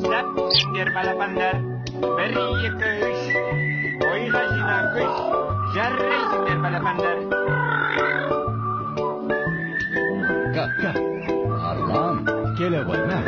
Сәттіңдер, балапандар. Бір, екі, үш. Ойға жина күш. Жарайсыңдар, балапандар. Ка, ка. Арлан, келе ғой, мә.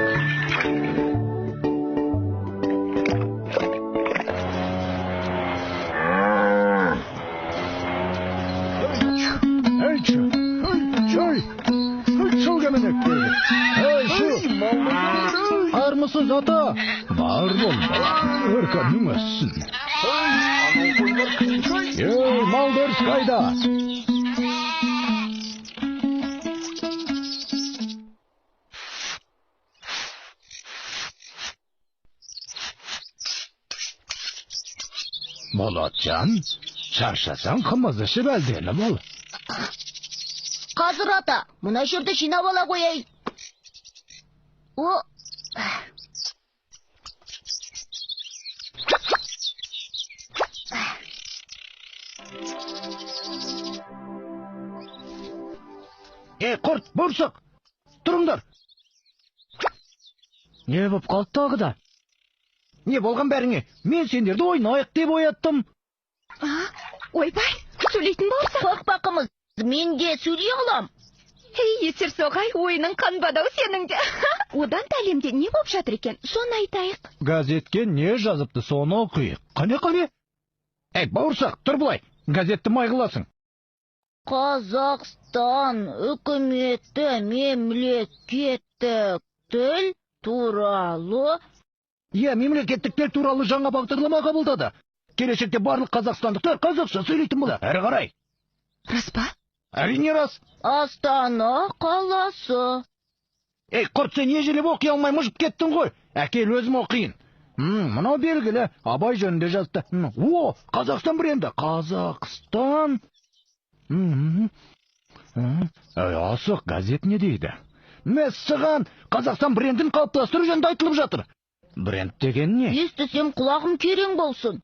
Армысыз, ата? Бар бол, бала. Өркенің өссін. Ей, малдерс қайда? Болатжан, шаршасаң қымыз ішіп әлденіп ал. Қазір, ата, мына жерді жинап ала қояйын. О! Ей, құрт, бұрсық, тұрыңдар. Не боп қалды тағы да? Не болған бәріңе? Мен сендерді ойнайық деп ояттым. Ойбай, сөйлейтін бауырсақ. Қорықпа, қымыз, мен де сөйлей алам. Ей, есерсоғай, ойының қанбады-ау сенің де. Одан да әлемде не боп жатыр екен, соны айтайық. Газетке не жазыпты, соны оқиық. Қане, қане? Ей, бауырсақ, тұр былай, газетті май қыласың. Қазақстан үкіметі мемлекеттік тіл туралы... Иә, мемлекеттік тіл туралы жаңа бағдарлама қабылдады. Келешекте барлық қазақстандықтар қазақша сөйлейтін болады. Әрі қарай. Рас па? Әрине рас. Астана қаласы. Ей, құрт, сен ежелеп оқи алмай мыжып кеттің ғой. Әкел, өзім оқиын. Мынау белгілі, Абай жөнінде жазыпты. О, Қазақстан бренді. Қазақстан. Ей, асық, газет не дейді? Мәссаған, Қазақстан брендін қалыптастыру жөнінде айтылып жатыр. Бренд деген не? Естісем құлағым керең болсын.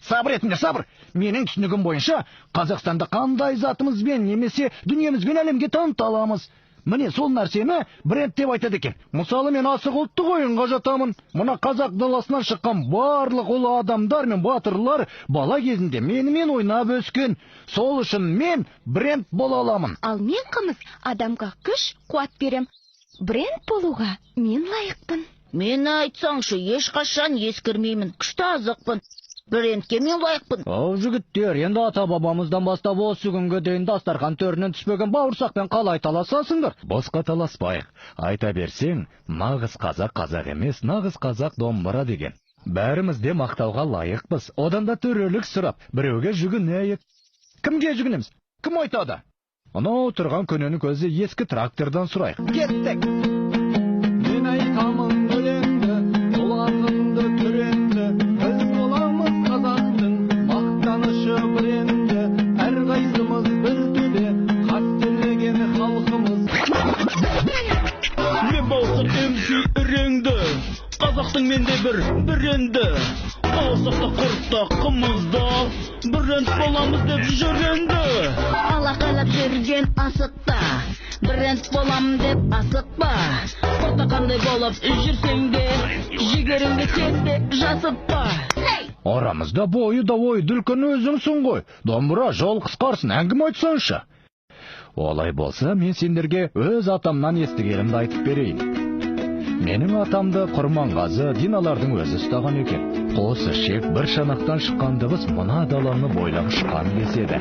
Сабыр етіңдер, сабыр. Менің түсінігім бойынша, Қазақстанда қандай затымызбен немесе дүниемізбен әлемге таныта аламыз. Міне сол нәрсені бренд деп айтады екен. Мысалы, мен асық ұлттық ойынға жатамын. Мына қазақ даласынан шыққан барлық ұлы адамдар мен батырлар бала кезінде менімен ойнап өскен. Сол үшін мен бренд бола аламын. Ал мен қымыз адамға күш, қуат берем. Бренд болуға мен лайықпын. Мені айтсаңшы, ешқашан ескірмеймін. Күшті азықпын. Брендке мен лайықпын. Ау, жігіттер, енді ата-бабамыздан бастап осы күнге дейін дастархан төрінен түспеген бауырсақпен қалай таласасыңдар? Босқа таласпайық. Айта берсең, нағыз қазақ қазақ емес, нағыз қазақ домбыра деген. Бәріміз де мақтауға лайықпыз. Одан да төрелік сұрап, біреуге жүгінейік. Кімге жүгінеміз? Кім айтады? Анау тұрған көненің көзі ескі трактордан сұрайық. Кеттік! Мен айтамын өлеңді, толағынды түренді, біз боламыз қазақтың мақтанышы бренді, әрқайсымыз бір төбе, қастерлеген халқымыз. Мен бауырсақ МС үреңді, қазақтың менде бір бренді, бауырсақта құртта қымызда, бренд боламыз деп жүренді. Алақайлап жүрген асықта, бренд болам деп асықпа. Құрта қандай болып жүрсең де, жігеріңді тез жасытпа. Арамызда бойы да ойды үлкен өзіңсің ғой. Домбыра, жол қысқарсын, әңгіме айтсаңшы. Олай болса, мен сендерге өз атамнан естігенімді айтып берейін. Менің атамды Құрманғазы Диналардың өзі ұстаған екен. Қос ішек бір шанақтан шыққан дыбыс мына даланы бойлап ұшқан деседі.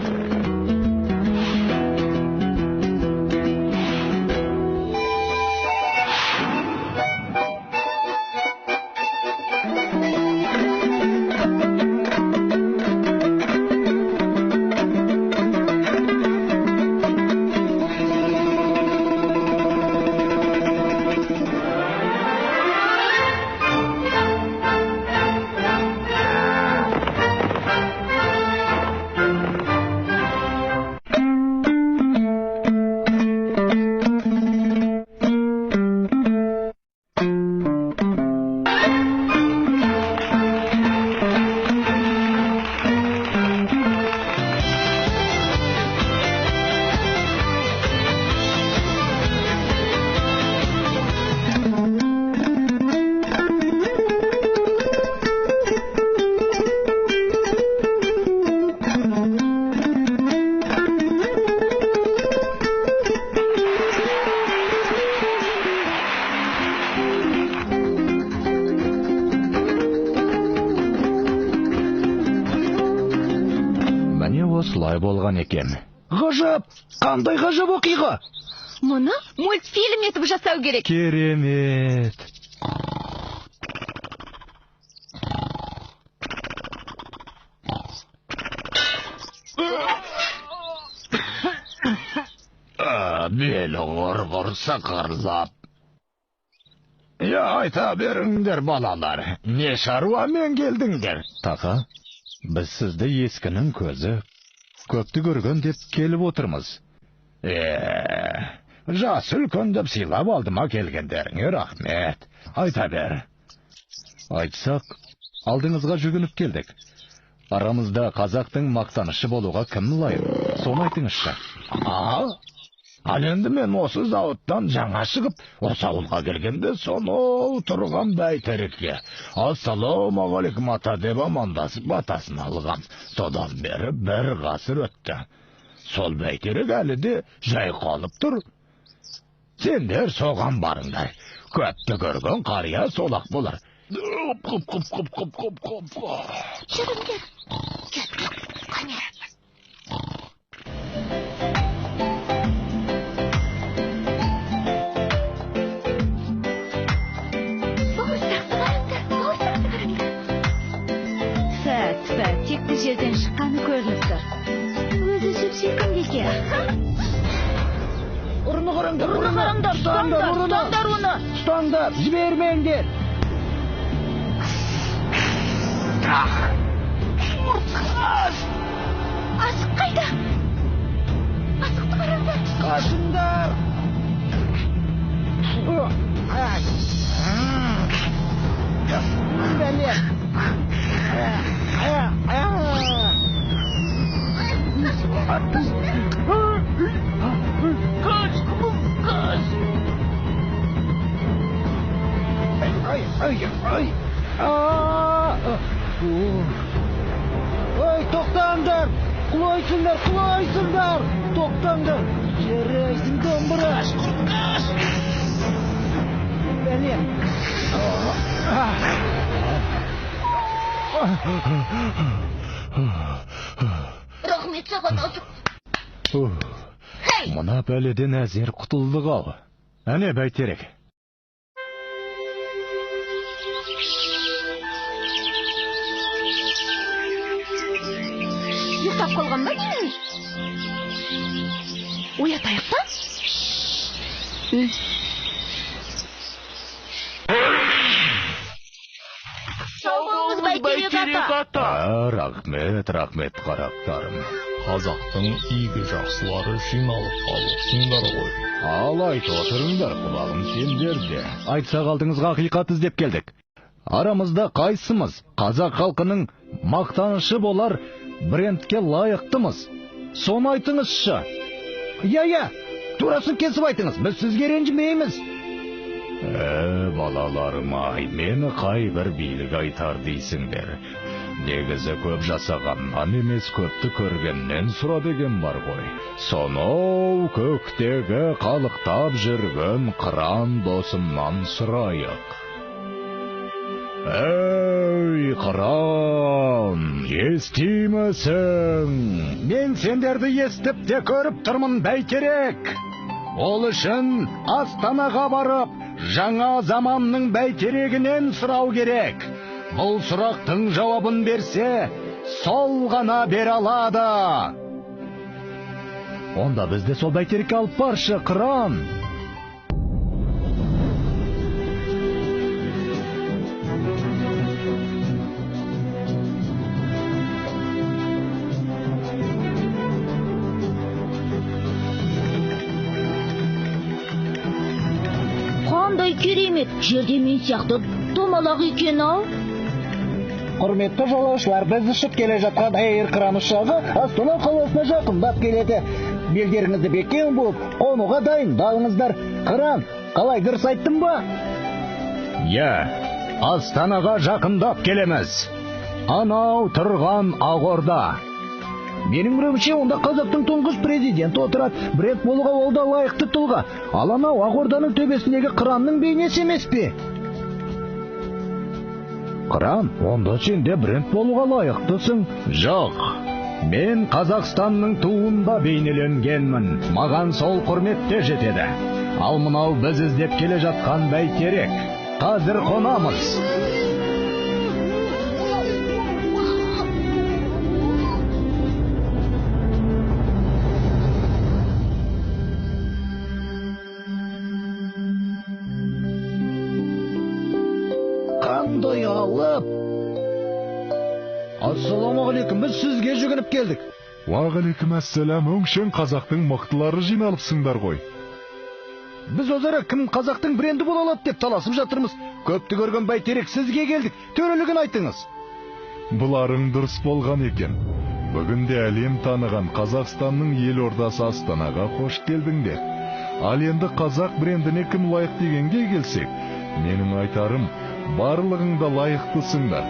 Осылай болған екен. Ғажап! Қандай ғажап оқиға! Мұны мультфильм етіп жасау керек. Керемет! Белі ғыр-ғыр сықырлап. Я, айта беріңдер, балалар. Не шаруамен келдіңдер? Тақа, біз сізді ескінің көзі көпті көрген деп келіп отырмыз. Жас үлкен деп сыйлап алдыма келгендеріңе рахмет. Айта бер. Айтсақ, алдыңызға жүгініп келдік. Арамызда қазақтың мақтанышы болуға кім лайық? Соны айтыңызшы. Ал енді мен осы зауыттан жаңа шығып, осы ауылға келгенде сонау тұрған бәйтерекке ассалаумағалейкум ата деп амандасып батасын алған. Содан бері бір ғасыр өтті. Сол бәйтерек әлі де жайқалып тұр. Сендер соған барыңдар. Көпті көрген қария солақ болар. Құп-құп-құп-құп-құп-құп. Жүріңдер. Кеттік. Қане. Текті жерден шыққаны көрініп тұр. Өзі сүп-сүйкімді екен. Ұрыны қараңдар, ұрыны қараңдар, ұстаңдар оны. Ұстаңдар, жібермеңдер. Асық қайда? Асықты қараңдар. Қашыңдар. Бәле. Қаш, қаш. Ай, ай, ай. Тоқтаңдар! Құлайсыңдар, құлайсыңдар! Тоқтаңдар! Жарайсың, домбыра! Қаш, қаш! Бәле! Рахмет саған, Асық. Мына бәледен әзер құтылдық ау. Әне бәйтерек. Ұйықтап қалған ба немене? Оятайық та? Бәйтерек ата. Рахмет, рахмет, қарақтарым. Қазақтың игі жақсылары жиналып қалыпсыңдар ғой. Ал айтып отырыңдар, құлағым сендерде. Айтсақ алдыңызға ақиқат іздеп келдік. Арамызда қайсымыз қазақ халқының мақтанышы болар брендке лайықтымыз? Соны айтыңызшы. Иә, турасын кесіп айтыңыз, біз сізге ренжімейміз. Балаларым ай, мені қай бір билік айтар дейсіңдер. Негізі көп жасағаннан емес, көпті көргеннен сұра деген бар ғой. Сонау көктегі қалықтап жүрген қыран досымнан сұрайық. Ей, қыран, естимісің? Мен сендерді естіп те көріп тұрмын, бәйтерек. Ол үшін Астанаға барып, жаңа заманның бәйтерегінен сұрау керек. Бұл сұрақтың жауабын берсе, сол ғана бере алады. Онда бізді сол бәйтерекке алып баршы, қыран. Қандай керемет, жерде мен сияқты домалақ екен ау. Құрметті жолаушылар, біз ұшып келе жатқан Эйр Қыран ұшағы Астана қаласына жақындап келеді. Белдеріңізді бекем буып, қонуға дайындалыңыздар. Қыран, қалай, дұрыс айттым ба? Иә, Астанаға жақындап келеміз. Анау тұрған Ақорда. Менің білуімше, онда қазақтың тұңғыш президенті отырады. Бренд болуға ол да лайықты тұлға. Ал анау Ақорданың төбесіндегі қыранның бейнесі емес пе? Қыран, онда сен де бренд болуға лайықтысың. Жоқ, Мен Қазақстанның туында бейнеленгенмін. Маған сол құрмет те жетеді. Ал мынау біз іздеп келе жатқан бәйтерек. Қазір қонамыз. Қандай алып! Ассалаумағалейкум, біз сізге жүгініп келдік. Уағалейкум ассалам, өңшең қазақтың мықтылары жиналыпсыңдар ғой. Біз өзара кім қазақтың бренді бола алады деп таласып жатырмыз. Көпті көрген бәйтерек сізге келдік. Төрелігін айтыңыз. Бұларың дұрыс болған екен. Бүгінде әлем таныған Қазақстанның елордасы Астанаға қош келдіңдер. Ал енді қазақ брендіне кім лайық дегенге келсек, менің айтарым, барлығың да лайықтысыңдар.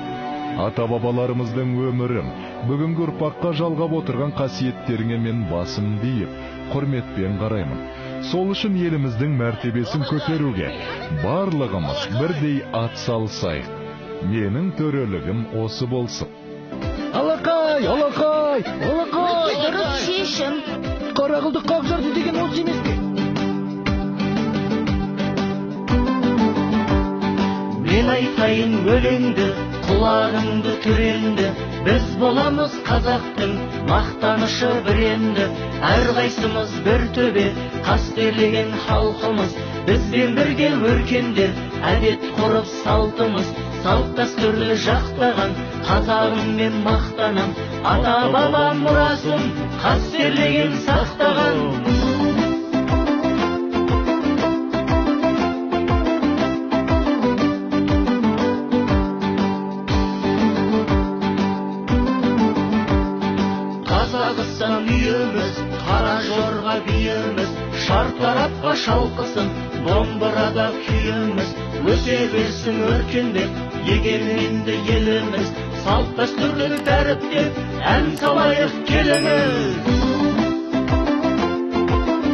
Ата-бабаларымыздың өмірін, бүгінгі ұрпаққа жалғап отырған қасиеттеріңе мен басым дейіп, құрметпен қараймын. Сол үшін еліміздің мәртебесін көтеруге барлығымыз бірдей ат салысайық. Менің төрелігім осы болсын. Алақай, алақай, алақай! Өте дұрыс шешім. Қара қылды қақ жарды деген осы емес пе? Мен айтайын өлеңді, құлағыңды түренді. Біз боламыз қазақтың мақтанышы бренді. Әрқайсымыз бір төбе, қастерлеген халқымыз. Бізбен бірге өркендер, әдет ғұрып салтымыз. Салт дәстүрлі жақтаған қазағым мен мақтанам. Ата-бабам мұрасын қастерлеген сақтаған. Қазақстан үйіміз, қара жорға биіміз, шар тарапқа шалқысын, домбырада күйіміз, өсе берсін өркендеп, егеменді еліміз, салт дәстүрлі дәріптеп, ән салайық келіңіз.